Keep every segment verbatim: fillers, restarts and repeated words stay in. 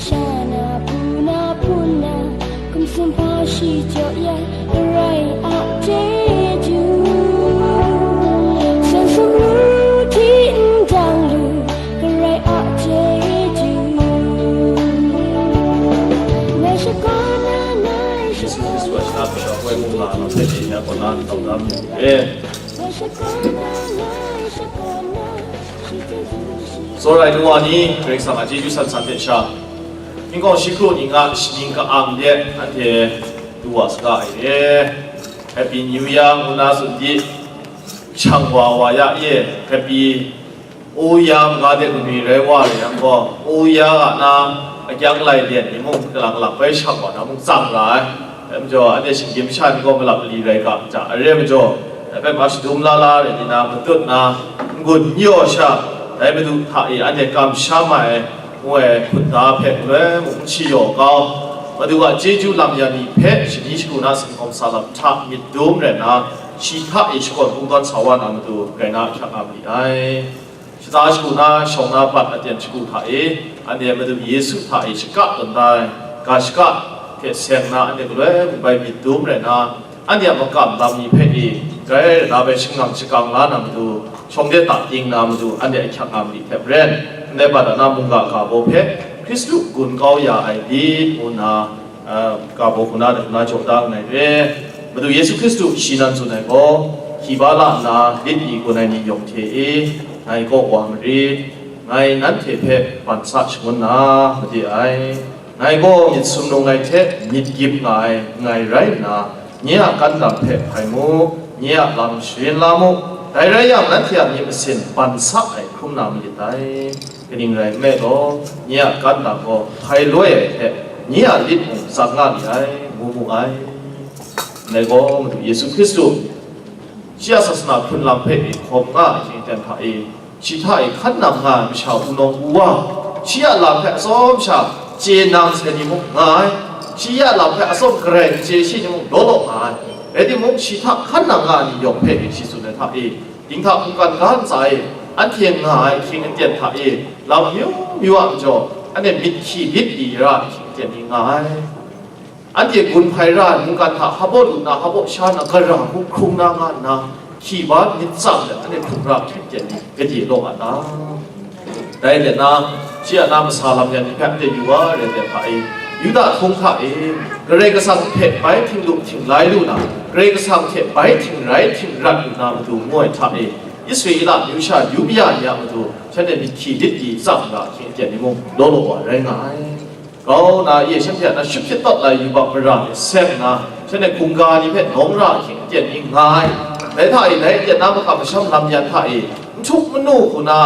Shana puna puna, kumsumpa shi jaw ya, Karai a chyeju. San sumru hti ndang lu, Karai a chyeju. Ngai shakawn na, ngai Yesu shakawn Hkristu a na, shana pashawk woi mung nga na, sai shi nya kaw na, tau na, eh. Ngai shakawn na, ngai shakawn na, shi chyeju shi. Tsawra ai nu wa ni, Karai Kasang a chyeju san san hte sha, Hkying hkawng shi hkru ning a shaning ka-ang de anhte du wa saga ai re. Happy New Year ngu na tsun di, shang wa wa ya e, Happy New Year nga de, kanu rai wa re yang gaw, New Year a na akyang lai lian ni mung, kalang kalang bai shang wa na mung tsang ra ai. Dai majaw, anhte shinggyim masha ni gaw malap mali rai ga, ja, are majaw, dai hpe ma shadum la la rai nna, matut na, n-gun n yaw sha, dai Madu hta e anhte kamsham ai, ngu ai hkut da hpe galoi mung n shayaw kau, Madu a chyeju lam ya ni hpe shani shagu na singhkawm sa lam hta myit dum rai nna, shi hta e shakawn kungdawn sa wa na Madu rai na hkyak nga ma li ai. Shata shagu na shawng na bat aten shagu hta e, anhte Madu Yesu hta e shaka tawn da ai, ga shaka hte seng na anhte galoi mung bai myit dum rai nna, anhte a makam lam ni hpe e, grai rai na bai shangang shakang la na Madu, shawng de ta ting na Madu, anhte ahkyak nga ma li hte maren, ndai bat a na mungga ga baw hpe Hkristu gun kau ya ai lit ngu nna, a, ga baw hku na, hku na jaw da nngai re. Madu Yesu Hkristu shi nan tsun ai gaw, hkyi ba la nna lit ni gun ai ni yawng hte e, ngai kaw wa marit, ngai nanhte hpe ban sa shangun na made ai. Ngai gaw myit sumnung ai hte myit gyip nga ai, nngai rai nna, nye a kandang hpe hpai mu, nye a lam sharin la mu, dai rai yang, nanhte a myit masin ban sa ai hkrum na malit dai. Kaning rai nme law, nye a kandang gaw hpai loi ai hte, nye a lit mung tsang nga li ai, ngu mu ai. Ndai gaw, Madu Yesu Hkristu, shi a sasana hkrun lam hpe e hkawm nga ai hkying aten hta e, shi hta e hkan nang nga ai masha wunawng wu wa, shi a lam hpe atsawm sha chye nang sai ni mung nga ai, shi a lam hpe atsawm garai kachye shi ni mung law law nga ai. Rai timung, shi hta hkan nang nga ai ni yawng hpe e shi tsun ai hta e, dinghta mungkan ga ntsa e, anhte nga ai hkying aten hta e, lam amyu myu a majaw, anhte myit hkyi lit li ra ai hkying aten ni nga ai. Anhte gun hpai ra ai mungkan hta hpaw lu nna, hpaw sha nna, gara hku hkrung na nga nna, hkyi ba myit tsang let anhte hkrung ra ai hkying aten ni gade law nga ta? Dai let na, shi a na masa lam yan ni hpe anhte yu wa ai rai hta e, Yuda htung hta e, Karai Kasang hte bai htinglu htinglai lu na, Karai Kasang hte bai htingrai htingrat lu na matu ngu ai hta e, Israela amyu sha yu maya ni a matu, shanhte myit hkyi lit di tsang ra hkying aten ni mung law law wa rai nga ai. Grau na e shanhte a na shut hpyit tawt lai yubak mara e seng nna, shanhte hkungga ni hpe nawng ra hkying aten ni nga ai. Dai hta e, dai aten na makam masham lam yan hta e, n htuk manu hku na,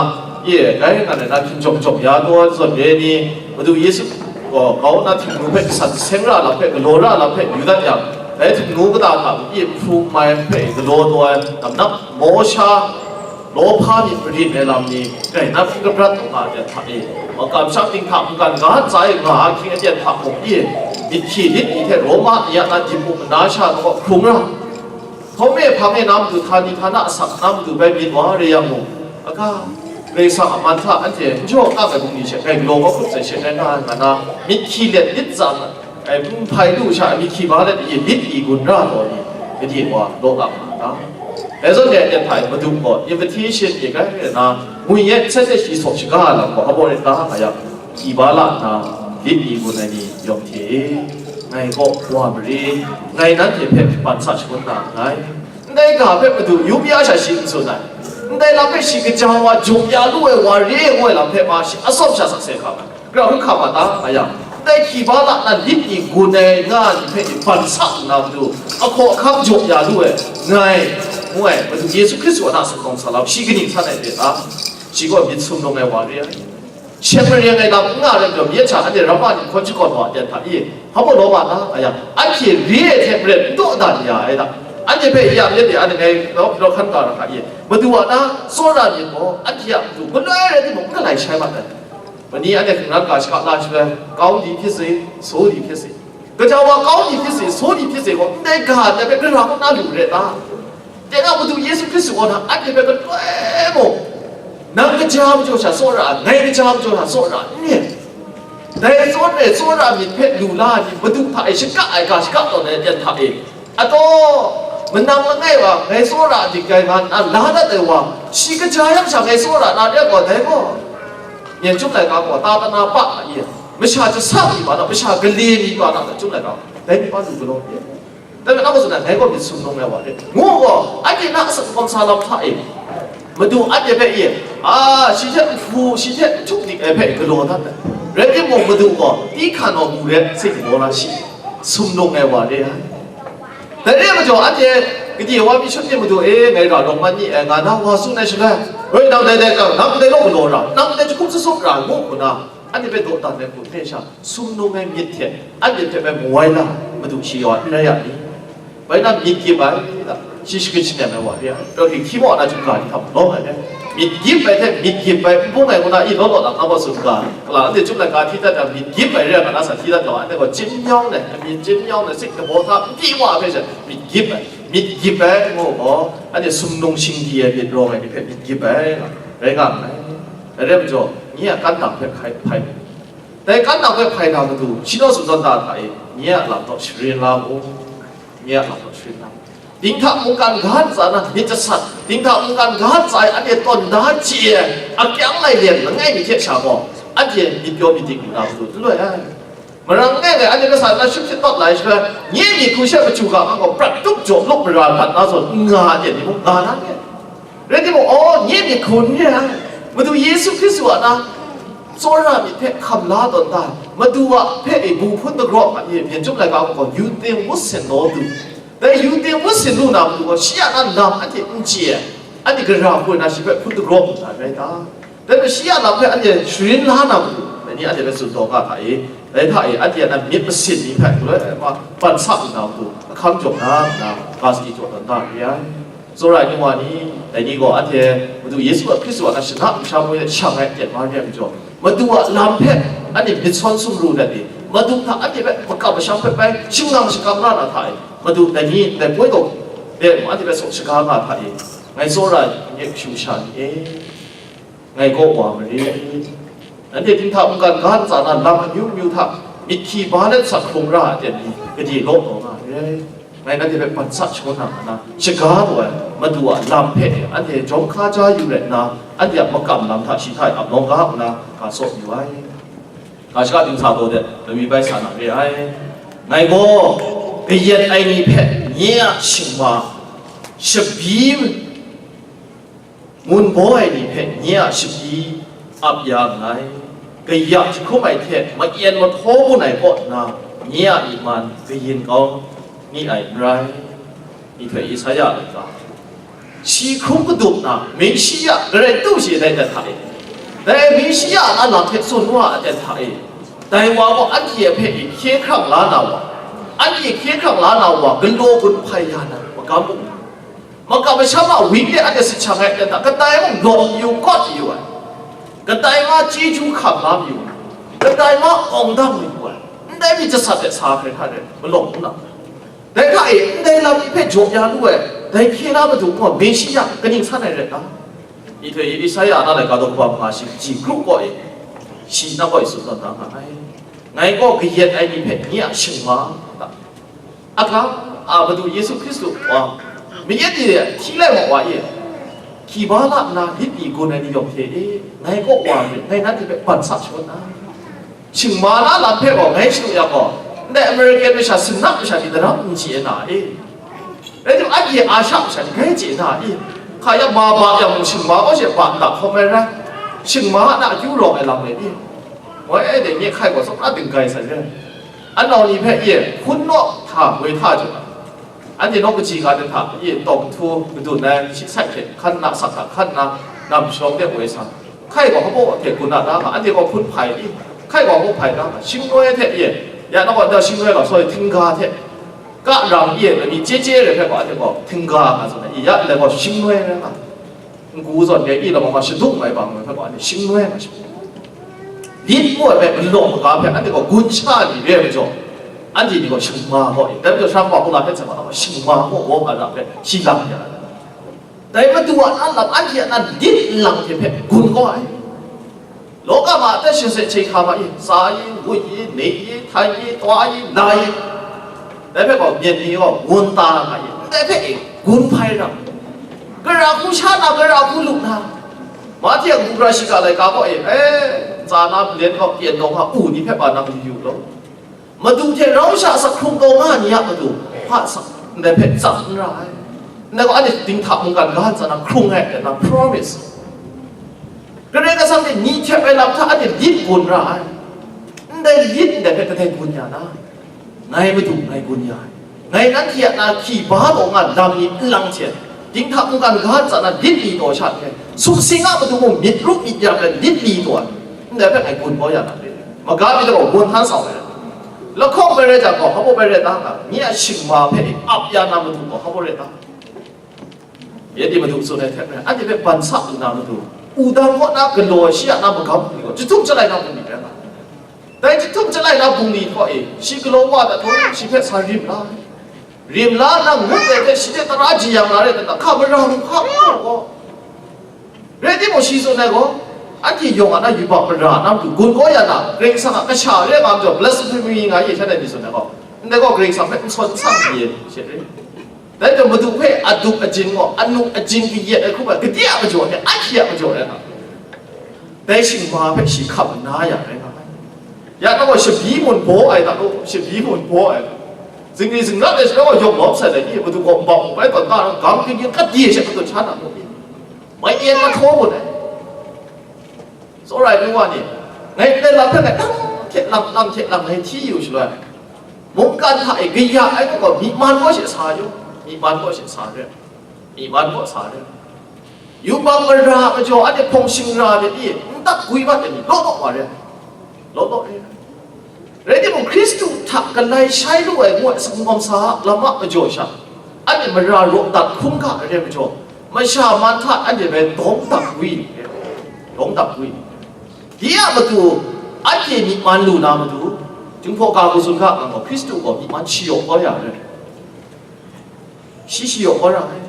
e, gai nga ai na hkying jawng jawng ya taw ai zawn re ni, Madu Yesu gaw grau na htingnu hpe san seng ra lam hpe, galaw ra lam hpe yu dat yang, dai htingnu kata hta e hpru mai hpe galaw taw ai, namnak maw sha, lawhpa myit marin ai lam ni, grai na hpyi kabrat taw nga ai hta e, makam sha ting hta mungkan ga ntsa e nga ai hkying aten hta mung e, myit hkyi lit ni hte Roma ni a na dinghpung mana sha na kaw hkrung ra, Hkawm e hpang e na matu, htani htana asak na matu bai myit wa re yang mung, aga, Karai Kasang a man hta anhte n jaw kang ai bungli she, ngai galaw kau hkrup sai she, ngai nga ai nga na, myit hkyi let lit tsang ai, n hpai lu sha, myit hkyi ba let i lit i gun ra taw ni, gade wa law nga nga ta? Dai zawn dai aten hta e Madu gaw invitation e grai re na, ngwi e nsen de shi saw shaga ai lam gaw hpaw ret ta nga yang, hkyi ba la nna, lit ni gun ai ni yawng hte e, ngai kaw wa mari, ngai nanhte hpe ban sa shangun na nngai. Ndai ga hpe Madu yu pya sha shi n tsun ai. Ndai lam hpe shi kaja wa jaw ya lu ai, wa re ai lam hpe ma shi atsawm sha sakse hkam ai. Grau hkam ma ta nga yang, ndai hkyi ba la nna lit ni gun ai nga ni hpe ban sa nna Madu, ahkaw ahkang jaw ya lu ai, ngai, ngu ai, Madu Yesu Hkristu a na sumtawng sa lam shi kaning san ai hte ta? Shi gaw myit sumnung ai wa re ai. Shem mareng ai lam n nga ai majaw, myit sha anhte ramma ni hkawn shakawn wa ai hta i, hpa baw law nga ta nga yang, anhte re ai hte maren n dawdan ya ai ta? Anhte hpe ya myit e, anhte ngai nawk nawk hkan ga ra hka i, Madu a na tsawra myit gaw, anhte a matu galoi rai timung, n galai shai mat ai. Mani anhte hkungran ga shaka la shaloi, kau di hpyi se, saw di hpyi se, gaja wa kau di hpyi se, saw di hpyi se gaw, ndai ga ai hpe gara kaw na lu re ta? Tinang Madu Yesu Hkristu gaw na anhte hpe galoi mung, nang kaja majaw sha tsawra ai, ngai kaja majaw sha tsawra ai, n re. Dai tsawra ai tsawra myit hpe lu la ai ni, Madu hta e shaka ai ga shaka tawn ai aten hta e, ataw, manang langai wa, ngai tsawra myit gai nga nna la dat ai wa, shi kaja yang sha ngai tsawra na re ai gaw, dai gaw, myen chyum laika gaw, ta kana pa a i, masha jasa mi pa na, masha gale mi pa na, chyum laika, dai mi pa lu galaw e. Dai majaw, nang gaw tsun ai, ngai gaw myit sumnung ai wa re, ngu gaw, anhte na asak kawmsa lam hta e, Madu anhte hpe e, a, shi hte nhpu, shi hte nhtuk dik ai hpe galaw dat ai. Rai timung, Madu gaw, tinghkan awng mu re, sing gaw la shi, sumnung ai wa re ai. Dai re ai majaw, anhte gade wa mi shut mi, Madu e, ngai ra rawng mat ni ai, nga na wa tsun ai shaloi, oi, nang dai dai, nang dai law galaw ra, nang dai jahkum sasum ra, ngu nna, anhte hpe dawdan ai hku hpe sha, sumnung ai myit hte anhte hpe bai mawai la, Madu shi yaw n rai ya ni? Bai na myit gyip ai, shi shagrit shanem ai wa re ai, rau hpyi hti maw na chyum ga ni hta mung lawm ai re. Myit gyip ai hte myit gyip ai n bung ai ngu na i law law na nga gaw tsun ga, kala anhte chyum laika hti dat jang, myit gyip ai re ai nga na sa hti dat jang, anhte gaw jin yawng ai, amyin jin yawng ai, sik dabaw hta n pyi wa ai hpe sha, myit gyip ai, myit gyip ai ngu gaw, anhte sumnung shingdi ai myit rawng ai ni hpe myit gyip ai, rai nga nngai. Dai rai majaw, nye a kan dang hpe hkai hpai, dai kan dang hpe hpai na matu, shi naw tsun tawn da hta e, nye a lam gaw sharin la mu, nye a lam gaw sharin la mu. Dinghta mungkan ga ntsa na myit jasat, dinghta mungkan ga ntsa e anhte tawn da chye ai, akyang lai lem langai mi hte sha gaw, anhte myit pyaw myit dik lu na matu n loi ai. Marang ngai ngai anhte kasa na shut hpyit tawt lai shaloi, nye myit hku she machyu ga nga gaw, prat tup jaw lup mara mat na zawn n nga ai ni mung nga na re. Rai timung, aw, nye myit hku n re ai. Madu Yesu Hkristu a na tsawra myit hpe hkam la tawn da ai, Madu a hpe e bu hpun dagraw ma ye, myen chyum laika gaw, yu ting wut sin naw du. Dai yu ting wut sin lu na matu gaw, shi a na lam anhte n chye ai, anhte gara hku na shi hpe hpun dagraw mu na rai ta? Dai hpe shi a lam hpe anhte sharin la na matu, dai ni anhte hpe tsun taw nga hta e. Dai hta e, anhte a na myit masin ni hpe galoi ai ma ban sa lu na matu, ahkang jaw na nna, ga sadi jaw tawn da re ai. Tsawra ai nu wa ni, dai ni gaw anhte Madu Yesu a Hkristu a na shana nsha moi e shang ai aten ma re ai majaw, Madu a lam hpe anhte myit sawn sumru dat e, Madu hta anhte hpe makam masham hpe bai shingnang shakam ra na hta e, Madu dai ni ndai poi gaw de mung anhte hpe saw shaga nga hta e, ngai tsawra ai nye kashu kasha ni e, ngai kaw wa mare. Nanhte dinghta mungkan ga ntsa na lam amyu myu hta myit hkyi ba let sak hkrung ra ai aten ni gade law taw nga ai. Ngai nanhte hpe ban sa shagun na nga na, shaga lu ai Madu a lam hpe anhte jawm hka ja yu rai nna, anhte a makam lam hta shi hta e ap nawng ga nna ga saw yu ai. Ga shaka ding sa taw de, lami bai sa na re ai. Ngai gaw kayat ai ni hpe nye a shingma, shabyi, ngun baw ai ni hpe nye a shabyi ap ya nngai. Kaya jahkrum ai hte ma-en mahtaw gun ai kaw na, nye a myi man kayin kau ni ai n rai. Myihtoi Isaia a laika, shi hkrum kadup na Meshiya garai tu shi dai dat hta e, dai Meshiya a lam hpe tsun wa ai dat hta e, dai wa gaw anhte hpe hkye hkrang la na wa, anhte hkye hkrang la na wa, galaw gun hpai ya na magam mung, makam masham a wang de anhte sit shang ai aten hta, kadai mung lawm yu, kawt yu ai, kadai ma chyeju hkam la mayu ai, kadai ma awng dang mayu ai, ndai myit jasat de sa hkrai hkrai malawng n na. Dai hta e, ndai lam ni hpe jaw ya lu ai, dai hkye na Madu gaw Meshiya kaning san ai rai ta? Myihtoi Isaia a na laika daw kaba manga shi kaji kru kaw e, shi nang kaw e tsun tawn da nga ai. Ngai gaw kayat ai ni hpe nye a shingma ta? Aga, a Madu Yesu Hkristu wa, mayat ni hti lai ma wa e, hkyi ba la nna lit mi gun ai ni yawng hte e, ngai kaw wa rit, ngai nanhte hpe ban sa shagun ai. Shingma na lam hpe gaw ngai shadu yang gaw, ndai American masha, Sinnak masha ni daram n chye na e? Rai timung, anhte Asha masha ni grai chye na e? Hka yang ma ba yang mung, shingma gaw she ba nta hkawm ai rai, shingma na akyu rawng ai lam rai ni? Moi e, dai nye hkai gaw tsawra dinggai sai re. Anau ni hpe ye hpun naw hta woi hta jaw ai. Anhte nawng kaji ga de hta, i tawng htu madun ai shi sai hte hkan nna, sak hta hkan nna, nam shawng de woi sa. Hkai gaw hpaw hte gun na da nga, anhte gaw hpun hpai i, hkai gaw hpaw hpai da nga, shingnoi hte i, ya nang gaw nta shingnoi gaw, soi, htingga hte, ka rang i, lami chye chye re hpe gaw, anhte gaw htingga nga tsun ai, i, ya ndai gaw shingnoi rai nga. Ngu zawn de, i lam ma shadung ai bang hpe gaw, anhte shingnoi nga shi. Lit mu ai hpe, malawng maga hpe, anhte gaw gun sha ni re ai majaw, anhte ni gaw shingma gaw, dai majaw, sha ma hkula hpe hte ma gaw, shingma gaw, gaw nga ra hpe, shi lam ya ai. Dai Madu a na lam, anhte a na lit nlang hte hpe gun gaw ai. Law kama a aten shin se hte hka ma i, tsa i, wut i, ni i, htan i, taw i, la i, dai hpe gaw myen ni gaw gun ta nga ma i, ndai hpe e gun hpai ra, gara hku sha na, gara hku lu na, Mahte a Mungga Shiga laika gaw e, e, ntsa na malen gaw pyen dawng a u ni hpe ba nang yu yu law. Madu hte rau sha sak hkrung taw nga ni a matu, hpa sak ndai hpe tsap n ra ai. Ndai gaw anhte dinghta mungkan ga nsa na hkrung ai, na promise. Karai Kasang hte ni hte ai lam hta anhte lit gun ra ai. Ndai lit ndai hpe kadai gun ya na? Ngai Madu, ngai gun ya ai. Ngai nanhte a na hki ba gaw nga lam ni n lang hte, dinghta mungkan ga nsa na lit li taw sha hte, sumsing a matu mung myit rup myit yang ai lit li taw ai. Ndai hpe ngai gun kau ya na re. Maga mi gaw gun htan sau ai. Lahkawng bai rai jang gaw, hpa baw bai rai ta nga, nye a shingma hpe ap ya na matu gaw, hpa baw rai ta. Yet di Madu tsun ai hte maren, anhte hpe ban sa lu na matu, wudang kaw na galaw ai shi a na magam ni gaw, jahtum jalai na bungli rai nga. Dai jahtum jalai na bungli htaw e, shi galaw wa dat htaw, shi hpe sa rim la. Rim la nna ngut ai hte, shi hte tara jeyang la rai nna, hka mara lu hka n gaw. Rai timung, shi tsun ai gaw, anhte yawng a na yubak mara na matu gun kau ya na, Karai Kasang a kasha re nga majaw, blasphemy nga ye sha dai ni tsun ai gaw, ndai gaw Karai Kasang hpe n sawn n sang ye, she re. Dai majaw Madu hpe adup ajin gaw, anu ajin kayat ai hkrum ai, gade a majaw hte, anhte a majaw rai nga. Dai shingma hpe shi hkam na ya rai nga ai. Ya na gaw, shabyi mun baw ai ta gaw, shabyi mun baw ai. Zingri zingrat ai sha gaw yawng lawm sai dai ni, Madu gaw nbak nbak bai tawn ta, gang ting ting kade she katut sha na gaw, mayen mahtaw gun ai. Tsawra ai nu wa ni, ngai ndai lam hpe ngai lang hte lang, lang hte lang ngai hti yu shaloi, mungkan hta e kaya ai gaw, myi man kaw she sa yu, myi man kaw she sa re, myi man kaw sa re. Yubak mara majaw anhte hpawng shingra myit i, ntak gwi mat ai ni, law law wa re, law law re. Rai timung, Hkristu hta galai shai lu ai ngu ai sangawm sa a lam a majaw sha, anhte mara raw dat hkrum ga ai re majaw, masha man hta anhte bai dawng dap wi, dawng dap wi. Dai a matu, anhte myi man lu na matu, Jinghpaw ga hku tsun hka ngang gaw, Hkristu gaw myi man shi yaw kau ya ai. Shi shi yaw kau ra ai.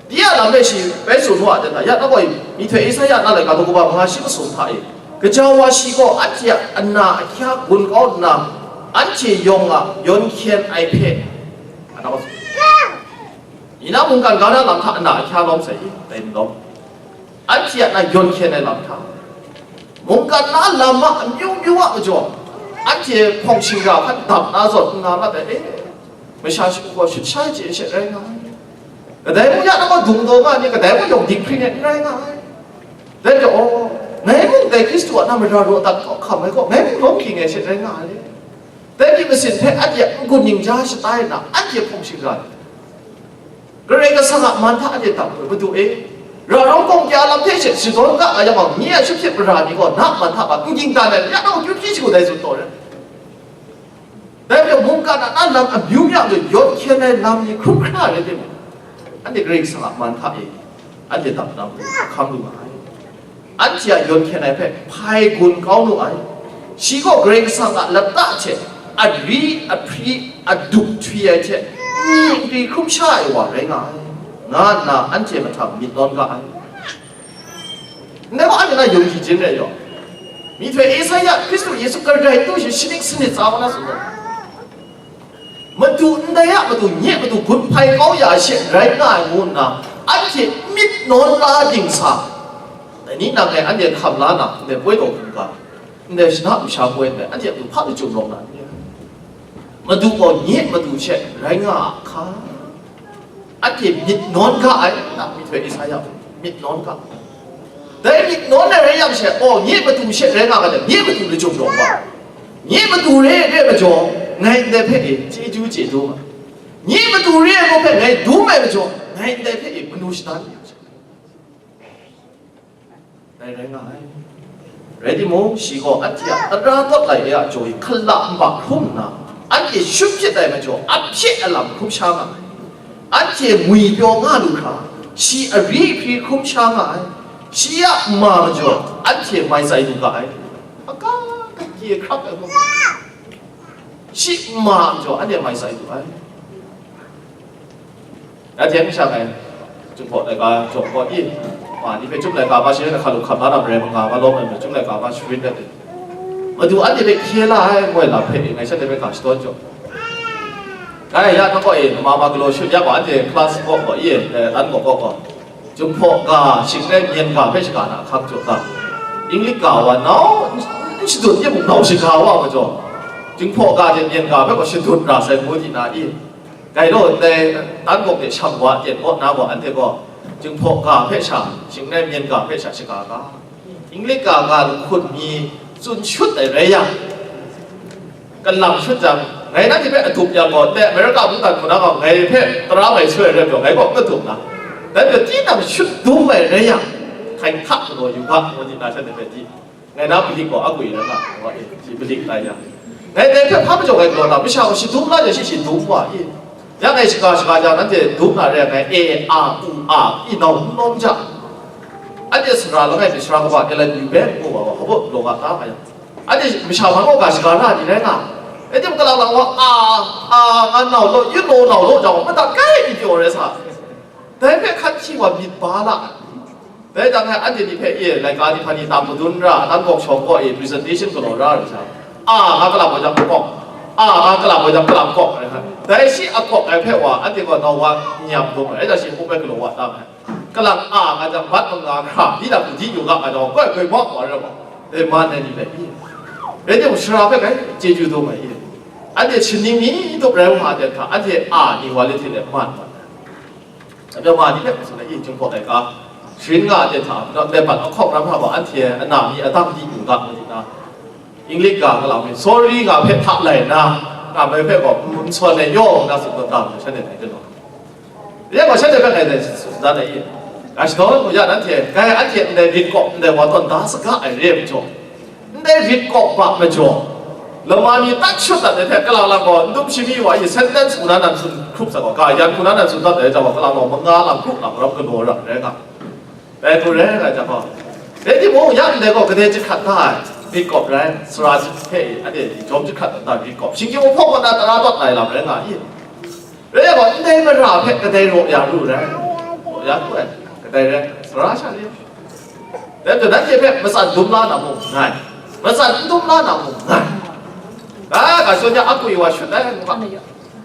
Dai a lam e shi bai tsun wa ai, ya na gaw, myihtoi Esaia na laika daw kaba manga shi masum hta e, gaja wa shi gaw anhte a ana ahkya gun kau nna, anhte yawng a yawn hkyen ai hpe, a na gaw, ni na mungkan ga na lam hta ana ahkya lawm sai i, dai n lawm. Anhte a na yawn hkyen ai lam hta, mungkan na lam a amyu myu a majaw, anhte hpawng shingra hkan dap na zawn n nga mat ai, e, masha shagu gaw shut sha ai chye she rai nga ai. Kadai mung ya na gaw dung daw nga ai ni, kadai mung yawng dinghpring ai n rai nga ai. Dai gaw, ngai mung dai Hkristu a na mara raw dat kau hkam ai gaw, ngai mung lawm hkying ai she rai nga ai. Dai ni masin hpe anhte a n-gun ningja shatai nna, anhte hpawng shingra ai. Karai Kasang a man hta anhte dap ai, Madu e, ra rawng kawng kya lam hte she shadawn ga nga yang gaw, nye a shut hpyit mara ni gaw na man hta gaw n ging dan ai, ya nang akyu hpyi shagu dai tsun taw re. Dai majaw mungkan a na lam amyu myu a majaw yawn hkyen ai lam ni hkrum hkra rai timung, anhte Karai Kasang a man hta e anhte dap na matu hkam lu ma ai. Anhte a yawn hkyen ai hpe hpai gun kau nu ai. Shi gaw Karai Kasang a lata hte ari, ahpri, adup htwi ai hte, n-, nkri hkrum sha ai wa rai nga ai, nga nna anhte mahtang myit nawn ga ai. Ndai gaw anhte na yawng hkying rai yaw. Myihtoi Esaia, Hkristu Yesu garai tu shi shaning sanit tsa wa na tsun ai. Madu ndai a matu, nye matu gun hpai kau ya she rai nga ai ngu nna, anhte myit nawn la ding sa, dai ni nang e anhte hkam la na, ndai poi taw hkungga, ndai shana masha poi ndai, anhte a matu hpa lachyum rawng na ni? Madu gaw nye matu she rai nga a hka? Anhte myit nawn ga ai, na myihtoi Esaia hpe myit nawn ga ai. Dai myit nawn ai rai yang she, aw, nye matu she rai nga ga, nye matu lachyum rawng wa, nye matu re ai re majaw, ngai ndai hpe e chyeju chye du nga, nye matu re ai gaw hpe ngai dum ai majaw, ngai ndai hpe e manu shada ni yang she. Dai rai nga ai. Rai timung, shi gaw anhte a tara tawt lai de a jaw i hkala nbak hkrum nna, anhte shut hpyit ai majaw, a hpye a lam hkrum sha nga ai. Anhte ngwi pyaw nga lu hkra, shi ari hpri hkrum sha nga ai. Shi a nma majaw, anhte mai tsai lu ga ai. Hka, hkye hkrap ai hku, shi nma majaw, anhte mai tsai lu ai. Ya teng sha ngai, Jinghpaw laika jawng kaw i, Ni hpe chyum laika hpa sharin ahkang lu hkam la na marai manga nga lawm ai majaw, chyum laika hpa sharin dat ai. Madu anhte hpe hkye la ai, moi lam hpe ngai shanhte hpe ga shadawn jaw. Dai ya, nang gaw e, mama galaw shut ya gaw, anhte class kaw gaw, i e, eh, dan gaw kaw gaw, Jinghpaw ga, shing rai myen ga hpe shaga na ahkang jaw ta. Inglik ga wa nau, n, n shadut timung nau shaga wa majaw, Jinghpaw ga hte myen ga hpe gaw shadut ra sai ngu di na i? Dai law, ndai dan gaw hpe shang wa, tyen kaw na gaw, anhte gaw Jinghpaw ga hpe sha, shing rai myen ga hpe sha shaga ga. Inglik ga nga lahkun mi tsun shut ai rai yang, kalang shut jang, ngai nanhte hpe adup yang gaw, dai Amerika mungdan hku na gaw, ngai hpe tara mai soi ai rai majaw, ngai gaw n adup na. Dai hpe tinang shut dum ai rai yang, hkai hta galaw yu ga, ngu di na shanhte hpe di. Ngai na Philip gaw akwi rai nga, wa e, shi Philip tai yang. Ngai dai hpe hpa majaw ngai galaw na, masha gaw shadum la jang shi shadum wa i. Ya ngai shaga shaga jang nanhte dum na re ai ngai, e, a, u, a, i nau n lawm ja. Anhte sara langai mi sara kaba Ellen Yu Ben ngu wa, wa hkawbut law nga ta nga yang, anhte masha man gaw ga shaga ra ni rai nga. Anhte mung kalang lang wa, a, a, nga nau law, yu nau nau law jang wa, madat kai mi pyaw rai sa. Dai hpe hkan hti wa myit ba la ai. Dai dang e anhte ni hpe e, laika ni hpa ni tam madun ra, adan gawk shawng gaw e, presentation galaw ra ai sha, a nga kalang wa jang, kawk, a nga kalang wa jang, kalang kawk ai hkan. Dai shi a kawk ai hpe wa, anhte gaw nau wa nyam dum ai, rai jang shi hpung bai galaw wa tam ai. Kalang a nga jang, bat manga hkra, di dang di yu ga ai nau, koi koi mawk wa rai gaw, dai man ai ni rai i? Rai timung, sara hpe kai chyeju dum ai i? Anhte shaning ni tup rai wa ma ai hta, anhte a ni wa le hte le man wa ai. Abyama ni hpe tsun ai, i, Jinghpaw laika sharin nga ai hta, dai bat ahkawng ram hta gaw, anhte ana mi atam di yu ga, ngu di na, Inglik ga galau mi, sorry nga hpe hta lai nna, nga mai hpe gaw, n sawn ai yaw nna tsun tawn ga, shanhte dai galaw. Ya gaw, shanhte hpe ngai dai tsun dan ai, i, ga shadawn mu ya, nanhte, ngai anhte ndai rit kawp ndai wa tawn da saga ai re ai majaw, ndai rit kawp ba majaw, lama mi tat shut dat ai hte, kalang lang gaw, n dum shami wa i sentence hku na nan tsun hkrup sa gaw, ga yan hku na nan tsun dat ai jang gaw, kalang gaw, manga lang kru lang ram galaw ra rai nga. Dai hku rai nga jang gaw, rai timung, ya ndai gaw, kadai jahkrat da ai, rit kawp rai, sara hpe, anhte jawm jahkrat dat da, rit kawp, shinggyim lahpawng kaw na tara tawt lai lam rai nga i? Rai yang gaw, ndai mara hpe kadai raw ya lu rai, raw ya lu ai, kadai rai, sara sha ni. Dai hte nanhte hpe matsan dum la na mung nngai, matsan n dum la na mung nngai. Ga, ga shadawn ya, akwi wa shut ai, ngu ga.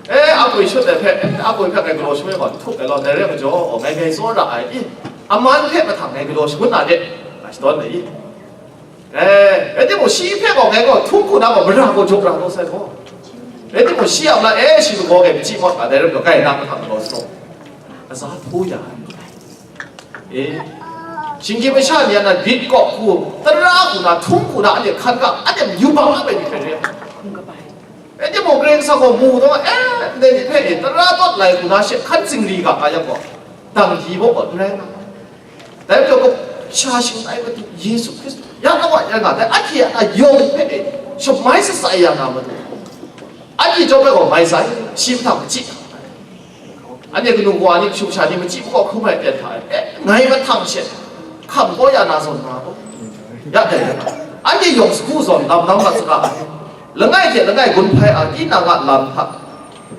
E, akwi shut ai hpe, akwi hpe ngai galaw shangun gaw, n htup ai law, dai rai majaw, ngai ngai tsawra ai, i, aman hpe mahtang ngai galaw shangun na de, ga shadawn ai, i. E, rai timung, shi hpe gaw ngai gaw htung hku na gaw, mara gaw jaw ra gaw sai gaw. Rai timung, shi a ma, e, shi lagaw ngai machyi mawt ga, dai rai majaw, kai na mahtang galaw shangun, aza hpaw ya ai. E, shinggyim masha ni a na rit kawp hku, tara hku na, htung hku na, anhte hkan ga, anhte yubak ap ai ni hkrai re ai. Rai timung, Karai Kasang gaw mu taw, e, ndai ni hpe, e, tara tawt lai hku na, she hkan zingri ga nga yang gaw, dang di baw gaw n rai nga. Dai majaw, kasha shingtai Madu Yesu Hkristu, ya na wa ya nga, dai anhte a na yawng hpe, e, shamai shatsai ya nga Madu. Anhte chyawm ai gaw mai sai, shi mahtang machyi. Anhte kanu kawa ni, kashu kasha ni machyi makawp hkrum ai ten hta e, e, ngai mahtang she, hkam kaw ya na zawn nga gaw, ya dai rai nga. Anhte yawng sagu zawn lam lam mat saga ai. Langai hte langai gun hpai a, tinang a lam hta,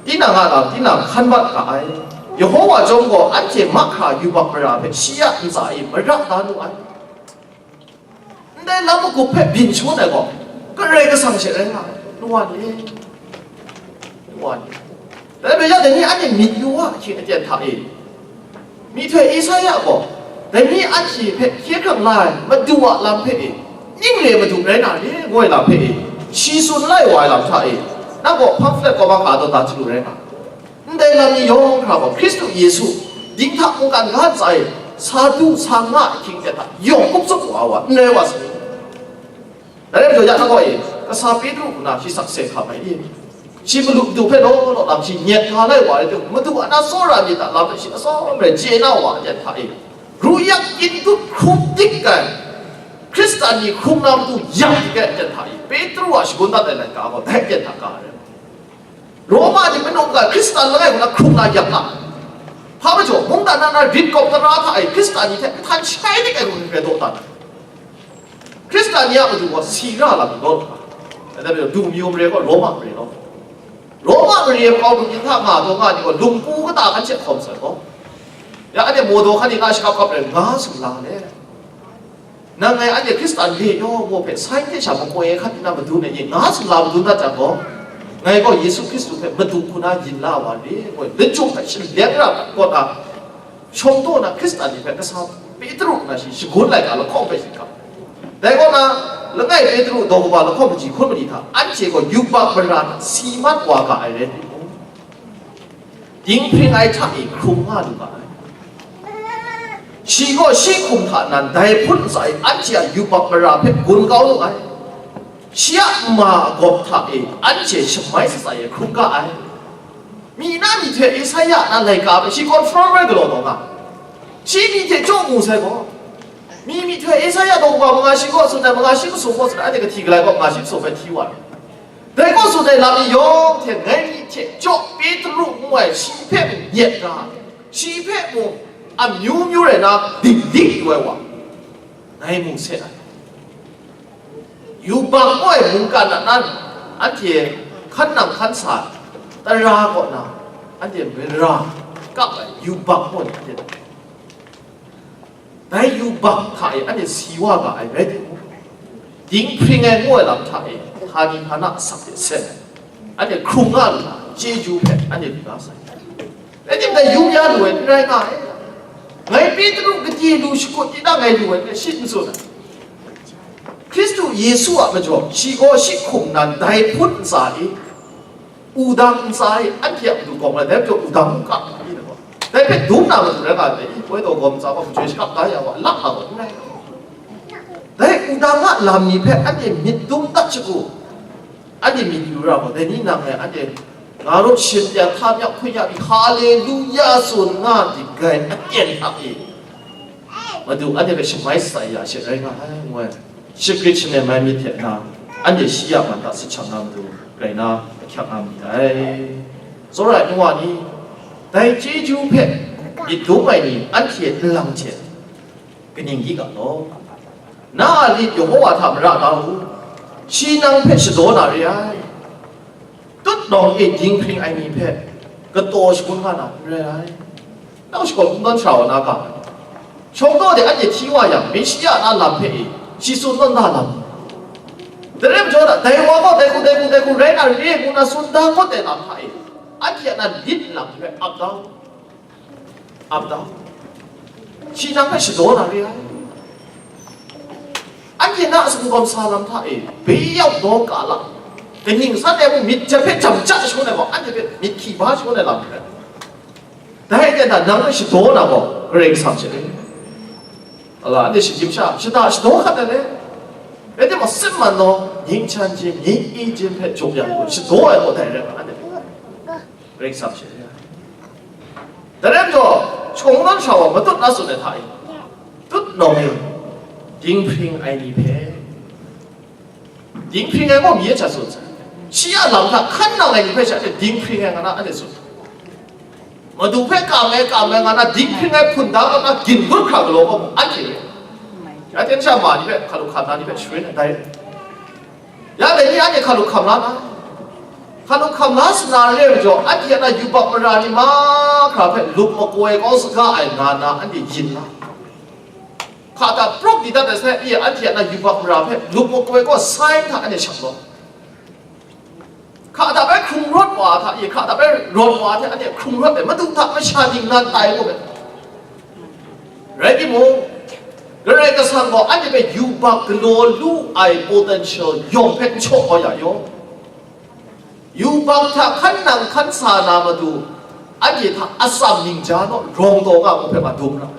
tinang a lam, tinang hkan bat ga ai. Yehowa chyawm gaw anhte mahkra yubak mara hpe shi a ntsa e mara da nu ai. Ndai lam magup hpe byin shangun ai gaw, Karai Kasang she rai nga ai, nu wa ni e, nu wa ni e. Dai bai ya, dai ni anhte myit yu wa, ahkying aten hta e. Myihtoi Esaia gaw, dai ni anhte hpe hkye hkrang la ai Madu a lam hpe e, ning re Madu rai na re, ngu ai lam hpe e, shi tsun lai wa ai lam hta e, nang gaw pamflet kaw mahkra tawn da hte lu rai nga. Ndai lam ni yawng hkra gaw, Hkristu Yesu dinghta mungkan ga ntsa e sa du sa nga ai hkying hte hta yawng kup tsup wa ai wa n rai wa sai. Dai rai majaw, ya na gaw e, kasa Petru hku na shi sakse hkam ai ni, shi malu madu hpe law law lam shi nyet nga lai wa ai hte, Madu a na tsawra myit a lam hpe shi atsawm rai chye na wa ai hta e, ru yak kyin dut hkrum dik ai Hkristan ni hkrum na matu yak dik ai hte hta e, Petru a shagun dat ai laika gaw dai hte hta ga ai. Roma ni manu ga Hkristan langai ngu na hkrung na yak nga. Hpa majaw, mungdan na na rit kawp tara hta e Hkristan ni hte nhtan shai dik ai hku hkrai daw dan ai. Hkristan ni a matu gaw si ra lam ni gaw, dai majaw, du mayu mare gaw Roma mare gaw, Roma mare makau mungyin hta nga taw nga ni gaw, lungpu kata hkan hte hkawm sai gaw, Ya anhte mawdaw hkan ni nga shakap kap rai, nga sumla le. Nang ngai anhte Hkristan re yaw gaw hpe sai hte sha makoi ai hkan nna madun ai ni nga sumla madun dat jang gaw, ngai gaw Yesu Hkristu hpe madu hku na yin la wa re, gaw lachyum hpe shaleng ra ai kaw na, shawng taw na Hkristan ni hpe kasa Petru nna shi shagun laika lahkawng hpe shi hkap. Dai kaw na, langai Petru daw kaba lahkawng maji hkun mali hta, anhte gaw yubak mara hta si mat wa ga ai rai timung, dinghpring ai hta e hkrung nga lu ga ai. Shi gaw shi hkum hta nan dai hpun ntsa e anhte a yubak mara hpe gun kau lu ai. Shi a ma a gawp hta e anhte shamai shatsai e hkrung ga ai. Mi na myihtoi Esaia na laika hpe shi confirm rai galaw taw nga. Shi myi hte jaw mu sai gaw, mi myihtoi Esaia daw kaba manga shi kaw tsun ai, manga shi masum kaw tsun ai, anhte kahti galai kaw manga shi masum hpe hti wa ai. Dai kaw tsun ai lam ni yawng hte ngai myi hte jaw Petru ngu ai shi hpe mung nyet ra ai, shi hpe mung amyu myu rai na dinglik yu ai wa, ngai mu se ai. Yubak ngu ai mungkan a nan, anhte hkan nang hkan sa tara kaw na, anhte mara kap ai yubak ngu ai, anhte dai yubak hta e anhte si wa ga ai rai timung, dinghpring ai ngu ai lam hta e, htani htana asak hte seng ai, anhte hkrung nga lu na, chyeju hpe anhte lu na sai. Rai timung, dai yu ya lu ai n rai nga ai. Ngai Petru gade lu shakut tinang ngai lu ai hpe shi n tsun ai. Hkristu Yesu a majaw, shi gaw shi hkum nan dai hpun ntsa e, wudang ntsa e, anhte a matu gawm ai, dai majaw wudang n kap ai, dai hpe dum na matu rai nga ai, i, woi taw gawm ntsa gaw majoi shakap da ya wa, lak nga gaw n rai. Dai wudang a lam ni hpe anhte myit dum dat shagu, anhte myit yu ra gaw, dai ni nang e anhte nga rawt shin ya, hta myak hkun ya pyi, Haleluya tsun nga dik ai aten hta e, Madu anhte hpe shamai shatsai ya she rai nga ai, ngu ai. Shagrit shangai mai myit hte na, anhte shi ya man hta sahchang na matu rai na, ahkyak nga myit dai. Tsawra ai nu wa ni, dai chyeju hpe myit dum ai ni anhte nlang hte kaning di ga law. Na a lit Yehowa hta mara da u, shi nang hpe shadaw na re ai. Tutnawng e dinghpring ai ni hpe kataw shangun nga na n rai ai. Nang shakawn kungdawn sara wa na ga, shawng taw de anhte hti wa yang, Meshiya na lam hpe e shi tsun nawn da lam. Dai rai majaw na, dai wa gaw dai hku, dai hku, dai hku rai na re ngu na tsun da ngut ai lam hta e, anhte a nan lit nlang hpe ap da u. Ap da u. Shi nang hpe shadaw na re ai. Anhte na a sumgawm sa lam hta e, beyau daw ka la, kaning san e mung myit jep hpe jam ja shangun ai gaw, anhte hpe myit hkyi ba shangun ai lam hpe, dai aten hta nang hpe shadaw na gaw Karai Kasang she ai. Ala, anhte shagim sha, shada shadaw hkat ai le. Rai timung, sip man naw, ning chan jin, ning i jin hpe jaw yang gaw, shadaw ai gaw dai rai nga, anhte hpe Karai Kasang she ai. Dai rai majaw, shakawn kungdawn sara wa matut na tsun ai hta e, tutnawng e dinghpring ai ni hpe, dinghpring ai gaw mi e hta tsun sai. Shi a lam hta hkan nang ai ni hpe sha hte dinghpring ai nga na anhte tsun. Madu hpe kam ai, kam ai nga na dinghpring ai hpun da kaw na gin gun hkra galaw gaw mung anhte rai. Ya ten sha ma ni hpe, hkalup hkam na ni hpe sharin ai dai. Ya dai ni anhte hkalup hkam la na, hkalup hkam la sa na re ai majaw, anhte a na yubak mara ni mahkra hpe lup makoi kau saga ai nga na anhte yin la. Hka hta pruk di dat ai sai, anhte a na yubak mara hpe lup makoi kau sai hta anhte shang law. Hka hta bai hkrung rawt wa hta e, hka hta bai rawt wa hte anhte hkrung rawt ai, Madu hta masha ningnan tai ngu ai. Rai timung, Karai Kasang gaw anhte hpe yubak galaw lu ai potential yawng hpe n shaw kau ya yaw. Yubak hta hkan nang hkan sa na matu, anhte hta atsam ningja naw rawng taw nga ngu hpe ma dum ra.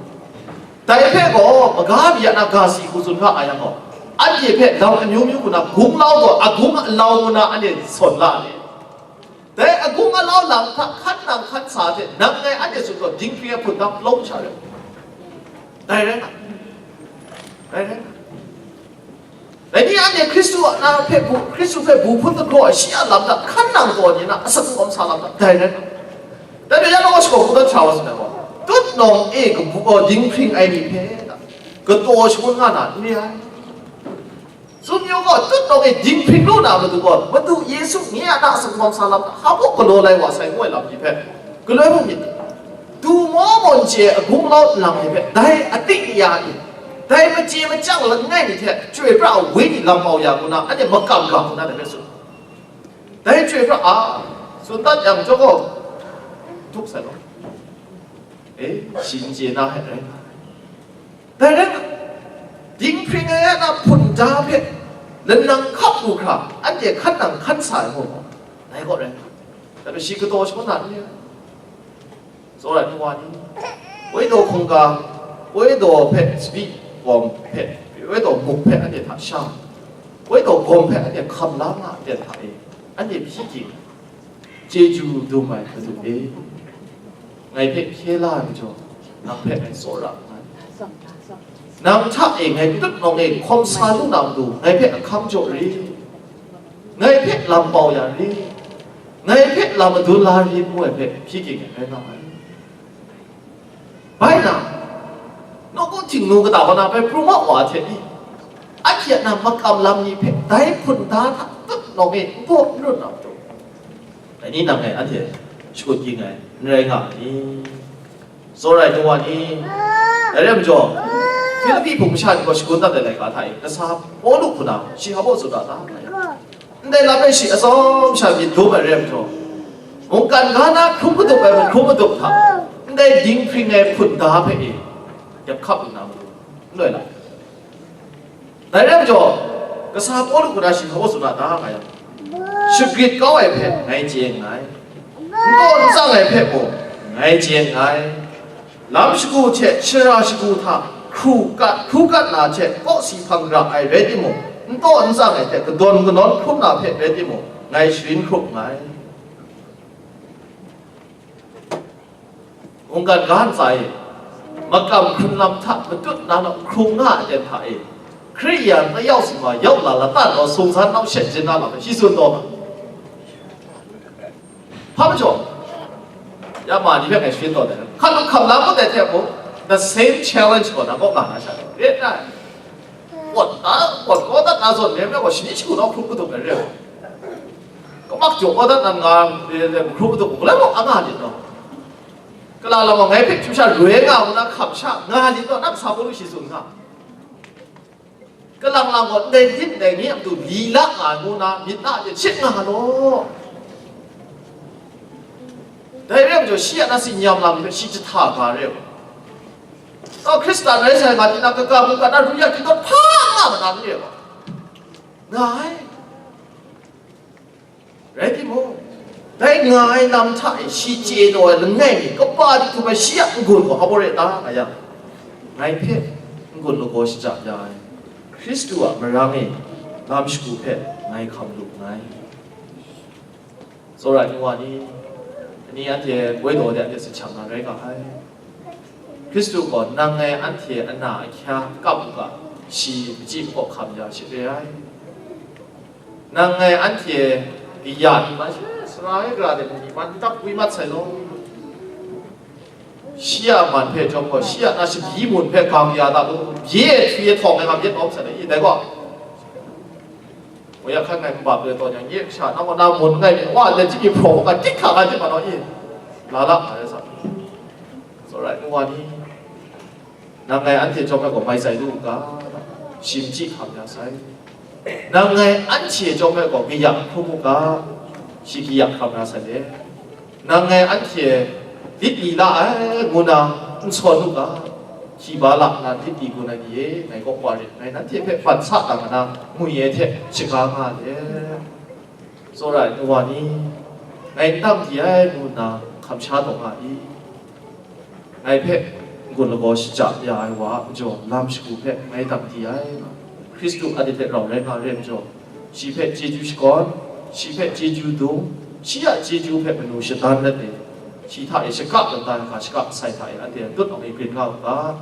Dai hpe gaw, maga mi a na ga si hku tsun ga ai yang gaw, anhte hpe lam amyu myu hku na gunglau gaw, agung alau ngu na anhte sawn la ai. Dai agung alau lam hta hkan nang hkan sa hte nang ngai anhte tsun gaw, dinghpring ai hpun dang palawng sha rai. Dai rai nga. Dai rai nga. Dai ni anhte Hkristu a na hpe bu, Hkristu hpe bu hpun galaw ai shi a lam hta hkan nang taw ni na, asak awm sa lam hta dai rai nga. Dai hpe ya gaw shakawn kungdawn sara wa tsun ai gaw, tutnawng e kabu, dinghpring ai ni hpe kataw shangun nga na n re ai. Tsun yu gaw, tutnawng e dinghpring lu na matu gaw, Madu Yesu nye a na asak awm sa lam hta hpa mung galaw lai wa sai ngu ai lam ni hpe galoi mu myit. Du maw mawn chye agung lau nlang ni hpe, dai atik ya ni, dai machye machyang langai ni hte chyoi pra ai wenyi lam pau ya ngu na, anhte makam ga ngu na, dai hpe tsun. Dai chyoi pra a, tsun dat yang chyawm gaw, duk sai law. E, shi n chye na hte rai nga ai. Dai rai nga, dinghpring ai a na hpun da hpe lanang hkap lu hkra, anhte hkan nang hkan sa ai gaw, dai kaw rai nga. Dai hpe shi kataw shagun na n re ai. Tsawra ai nu wa ni, Woi daw hkungga, Woi daw hpe tsabyi gawm hpe, Woi daw muk hpe anhte hta sha, Woi daw gawm hpe anhte hkam la nga ai ten hta e, anhte hpyi ging, chyeju dum ai Madu e, ngai hpe hkye la ai majaw, nang hpe ngai tsawra nngai. Nang hta e ngai patut nawng e hkawm sa lu na matu, ngai hpe ahkang jaw rit. Ngai hpe lam pau ya rit. Ngai hpe lam madun la rit, ngu ai hpe hpyi ging ai rai nga ai. Bai na, nawku Htingnu kata kaw na bai pru ma wa hte i, anhte a na makam lam ni hpe dai hpun da hta tut nawng e n gaw n run na matu, dai ni nang e anhte shakut ging ai n rai nga ai ni? Tsawra ai nu wa ni, dai rai majaw, Hpilipi hpung masha ni gaw shagun dat ai laika hta e, kasa Pawlu hku na shi hpa baw tsun ra ta? Ndai lam e shi atsawm sha myit dum ai rai majaw, mungkan ga na hkrum madup ai mahkrum madup hta, ndai dinghpring ai hpun da hpe e, dep hkap lu na matu, n loi la. Dai rai majaw, kasa Pawlu hku na shi hpa baw tsun ra ta nga yang, shagrit kau ai hpe ngai chye nngai, n taw n tsang ai hpe mung ngai chye nngai. Lam shagu hte shara shagu hta hkru kat, hkru kat na hte kawsi hpang ra ai rai timung, n taw n tsang ai hte kadawn kanawn hkrum na hpe rai timung, ngai sharin hkrup nngai. Mungkan ga ntsa e, makam hkrung lam hta matut na nau hkrung nga ai ten hta e, Hkristu yan na yau si ma yau la la tan gaw sung san nau shet jin na lam shi tsun taw ma. Hpa majaw, ya ma ni hpe ngai sharin taw dai, hkan lu hkam la kut ai hte mung, the same challenge gaw na kaw nga na sha taw, e na, pawt na, pawt kau dat na zawn nem gaw, shani shagu nau hkrup katup ai re ai. Kamak jaw kau dat na nga, e, e, hkrup katup, galai mung a nga lit naw? Kalang lam gaw ngai hpe hkyu sha roi nga ngu na hkam sha nga lit naw, nang sa Pawlu shi tsun nga. Kalang lam gaw ndai lit ndai nye a matu li la nga ngu na myit na hte shit nga law. Dai rai majaw, shi a na tsin nyam lam hpe shi jahta ga re ai. Tau Hkristan rai sai nga, tinang kaga mungkan na ru ya kitawn hpa nga ma na n re ai. Nga ai. Rai timung, dai nga ai lam hta e shi chye taw ai langai mi kaba di htum ai shi a n-gun gaw hpa baw re ta nga yang, ngai hpe n-gun lagaw shaja ya ai Hkristu a marang e lam shagu hpe ngai hkam lu nngai. Tsawra ai nu wa ni, ani anhte woi daw de anhte sahchang na rai nga ai. Hkristu gaw nang ngai anhte ana ahkya kap u ga, shi machyi makawp hkam ya shi re ai. Nang ngai anhte kaya ni man, sara e gara de ni man, n tap wi mat sai law. Shi a man hpe jawm gaw, shi a na shabyi mun hpe gang ya da lu, bye e htwi e htawng ai nga myit lawm sai le, i dai gaw. Wa ya hkan ngai nbap le tawn yang, nye kasha, nang gaw na mun ngai myit, wa, let jip mi hpraw wa, tik hka nga jip ma naw i? La la, nga rai sa. Tsawra ai nu wa ni, nang ngai anhte jawm ai gaw mai tsai lu u ga, shi machyi hkam ya sai. Nang ngai anhte jawm ai gaw kaya hkrum u ga, shi kaya hkam ya sai le. Nang ngai anhte lit li la ai ngu na n sawn u ga, hti ba la nna lit li gun ai ni e, ngai kaw wa rit, ngai nanhte hpe ban sa dang na ngwi ai hte shaga nga le. Tsawra ai nu wa ni, ngai n dang di ai ngu nna hkam sha taw nga i? Ngai hpe n-gun lagaw shaja ya ai wa a majaw, lam shagu hpe ngai dang di ai. Hkristu anhte hte rau rai nga re ai majaw, shi hpe chyeju shakawn, shi hpe chyeju dung, shi a chyeju hpe manu shadan let e, shi hta e shaka lam da ai ga shaka sai hta e, anhte a tut awng e grin nga u ga,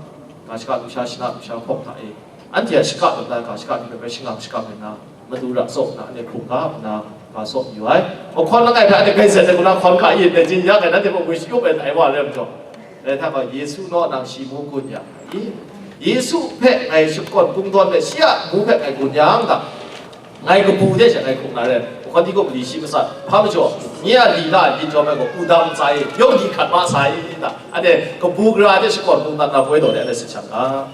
ga shaka lusha shana lusha hpawng hta e, anhte a shaka lam da ai ga shaka ni hpe bai shangang shakang ai na, madu ra tsaw nna, anhte hkrung ga nna, ga tsaw mayu ai. Mahkawn langai hpe anhte grai zet ai, guna hkawn hka yin ai, jin ya ai, nanhte mung gwi shayup ai, dai wa re ai majaw, dai hta gaw, Yesu naw nang shi mu gun ya i? Yesu hpe ngai shakawn kungdawn hpe, shi a mu hpe ngai gun yang ga, ngai kabu de she ngai hkrung na re ai. Hkawhti gaw mali shi masat, hpa majaw, nye a lila ai myit jawm ai gaw, wudam ntsa e, yawng di hkat ma sai, ta, anhte kabu gara de shakawn kungdan na poi daw de, anhte sit shang ga.